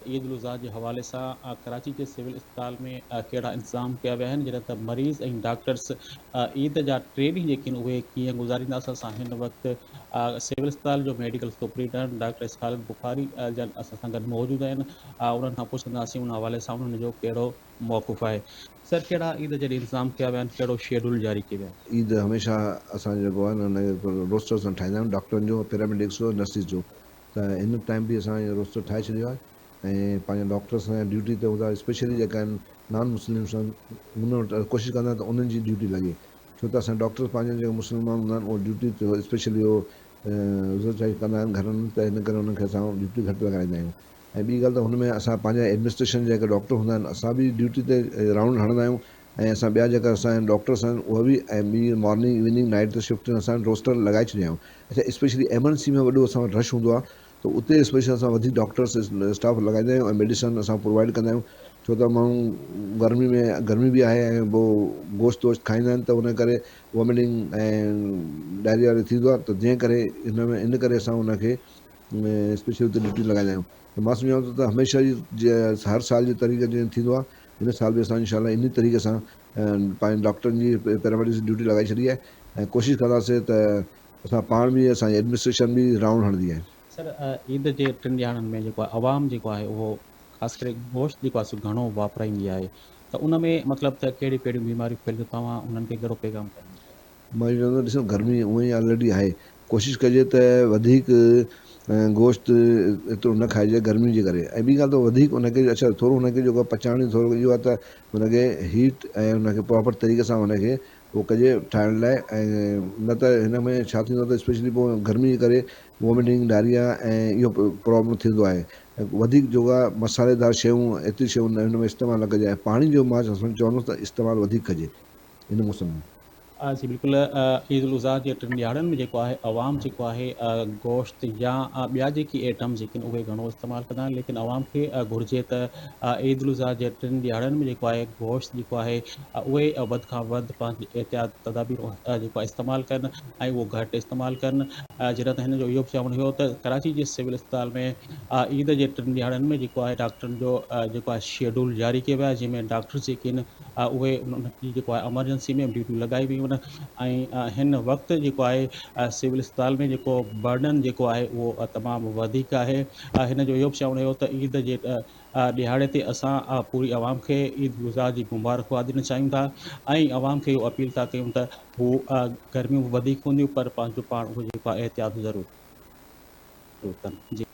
عيد الاضحيٰ جي حوالي سان ڪراچي جي سول اسپتال ۾ ڪهڙا انتظام ڪيا ويا آهن جڏهن ته مريض ۽ ڊاڪٽرز عيد جا ٽي ڏينهن جيڪي آهن اهي ڪيئن گذاريندا اسان سان هن وقت سول اسپتال جو medical superintendent doctor Khalid Bukhari جن اسان سان گڏ موجود آهن انهن کان پڇنداسين ان حوالي سان انهن جو ڪهڙو موقف آهي سر ڪهڙا عيد جي ڏينهن انتظام ڪيا ويا آهن ڪهڙو شيڊول جاري ڪيو ويو آهي. عيد هميشه اسان جيڪو آهي نه ان کي روسٽر سان ٺاهيندا آهيون ڊاڪٽرن جو پيراميڊڪس جو نرسز جو ته هن ٽائيم به اسان اهو روسٽر ٺاهي ڇڏيو آهي ۽ پنهنجا ڊاڪٽرس اسان جا ڊيوٽي تي هوندا اسپيشلي جيڪا آهن نان مسلمس آهن ان وٽ ڪوشش ڪندا آهيون ته انهن جي ڊيوٽي لڳي ڇو ته اسان ڊاڪٽرس پنهنجا جيڪا مسلمان هوندا آهن اهي ڊيوٽي تي اسپيشلي اهو عذر چاهي ڪندا آهن گهرن ته ان ڪري انهن کي اسان ڊيوٽي گهٽ لڳائيندا آهيون ۽ ٻي ڳالهه ته هن ۾ اسان پنهنجا ايڊمنسٽريشن جا جيڪا ڊاڪٽر هوندا آهن اسان به ڊيوٽي تي رائونڊ هڻندا آهيون ۽ اسان ٻيا جيڪا اسان جا ڊاڪٽرس آهن اهي به ۽ ٻي مارننگ ايوننگ نائيٽ ته شفٽ اسان روسٽر لڳائي ڇڏيا آهيون اڇا اسپيشلي ايمرجنسي ۾ وڏو اسان وٽ رش هوندو آهي ته اتي اسپيشل اسان وڌيڪ ڊاڪٽرس اسٽاف لڳائيندا آهيون ۽ ميڊيسن اسان پرووائيڊ ڪندا آهيون ڇو ته ماڻهو گرمي ۾ گرمي به آهي ۽ پوء گوشت ووشت کائيندا آهن ته ان ڪري وومٽنگ ۽ ڊائريا وغيره ٿيندو آهي ته جنهن ڪري هن ۾ ان ڪري اسان ان کي اسپيشل اتي ڊيوٽي لڳائيندا آهيون ته مان سمجهان ٿو ته هميشه جي هر سال جي طريقي جيئن ٿيندو آهي هن سال به اسان انشاء الله انهي طريقي سان پنهنجي ڊاڪٽرن جي پيراميڊڪس جي ڊيوٽي لڳائي ڇڏي آهي ۽ ڪوشش ڪنداسين ته اسان پاڻ به اسان جي ايڊمنسٽريشن به رائونڊ هڻندي آهي. سر عيد جي ٽن ڏهاڙن ۾ جيڪو آهي عوام جيڪو آهي اهو خاص ڪري گوشت جيڪو آهي سو گهڻو واپرائيندي آهي ته ان ۾ مطلب ته ڪهڙيون ڪهڙيون بيماريون ڦهلجن توهان انهن کي ڪهڙو پيغام ڏيندو. مان اهو چوندس ڏسو گرمي اونئن ئي آلريڊي آهي ڪوشش ڪجي ته وڌيڪ گوشت ايترو نه کائجي گرمي جي ڪري ۽ ٻي ڳالهه ته وڌيڪ ان کي اڇا ٿورو ان کي جيڪو آهي پچائڻ جو ٿورو اهو آهي ته ان کي هيٽ ۽ ان کي پراپر طريقي سان ان کي اهو ڪجي ٺاهڻ لاء ۽ نه ته هن ۾ ڇا ٿيندو ته اسپيشلي پوء گرمي جي ڪري وومٽنگ ڊائريا ۽ اهو پرابلم ٿيندو آهي ۽ وڌيڪ جيڪو آهي مصالحيدار شيون ايتري شيون هن ۾ استعمال نه ڪجي ۽ پاڻي جو مان چوندس ته استعمال وڌيڪ ڪجي هن موسم ۾. جي بلڪل عيد الاضحيٰ جي ٽن ڏهاڙن ۾ جيڪو آهي عوام جيڪو آهي گوشت يا ٻيا جيڪي ايٽمز جيڪي آهن اهي گهڻو استعمال ڪندا آهن ليڪن عوام کي گهرجي ته عيد الاضحيٰ جي ٽن ڏهاڙن ۾ جيڪو آهي گوشت جيڪو آهي اهي وڌ کان وڌ پنهنجي احتياط تدابير جيڪو آهي استعمال ڪن ۽ اهو گهٽ استعمال ڪن جڏهن ته هن جو اهو به چوڻ هيو ته ڪراچي جي سول اسپتال ۾ عيد جي ٽن ڏهاڙن ۾ جيڪو آهي ڊاڪٽرن جو جيڪو آهي شيڊول جاري ڪيو ويو آهي جنهن ۾ ڊاڪٽر جيڪي آهن اهي انهن جي جيڪو آهي ايمرجنسي ۾ ڊيوٽيون لڳائي ويون آهن ۽ هن وقت جيڪو آهي سول اسپتال ۾ جيڪو برڊن جيڪو آهي اهو تمام وڌيڪ آهي هن جو اهو به چوڻ هيو ته عيد جي ڏهاڙي تي اسان پوري عوام کي عيد الاضحيٰ جي مبارڪباد ڏيڻ چاهيون ٿا ۽ عوام کي اهو اپيل ٿا ڪيون ته هو گرميون به وڌيڪ هونديون پر پنهنجو پاڻ اهو جيڪو آهي احتياط ضرور ڪن جي.